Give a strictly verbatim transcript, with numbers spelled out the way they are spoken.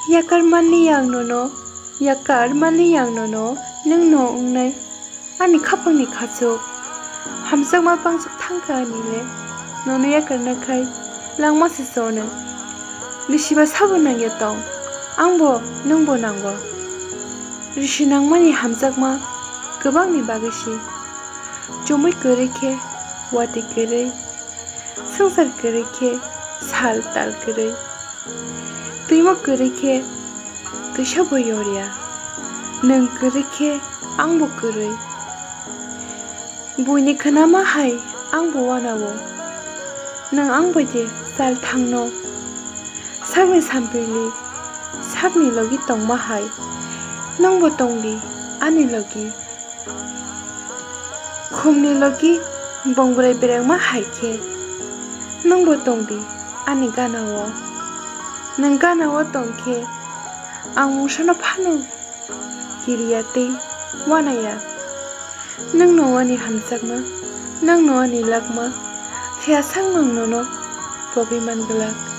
Yakar manliya ang nono, yakar manliya ang nono, nwng no wngnai ani khapangni khachuk. Hamjakma bangsuk thangkha ani le, nono yakarna khai langma se chono. Risiba sabo nangya tong, angbo nwngbo nango. Risi nangmani hamjakma kwbangni bagwi si. Chumui kwrwi khe watwi kwrwi, swngchar kwrwi khe sal tal kwrwi. Twimo kwrwi khe twisa bo yor ya, nwng kwrwi khe angbo kwrwi. Buini khnama hai angbo wanao, nwng ang bai de sal thangno. Sakni sampili sakni logi tongma hai, nwngbo tong di ani logi. Khumni logi bongbrai berengma hai khe, nwngbo tong di ani ganao. Nwng ganao tong khe, ang mungsano phano kiriya tei wanaya. Nwngno ani hamjakma, nwngno ani lakma, phiya sakno ang nono pogwi man glak.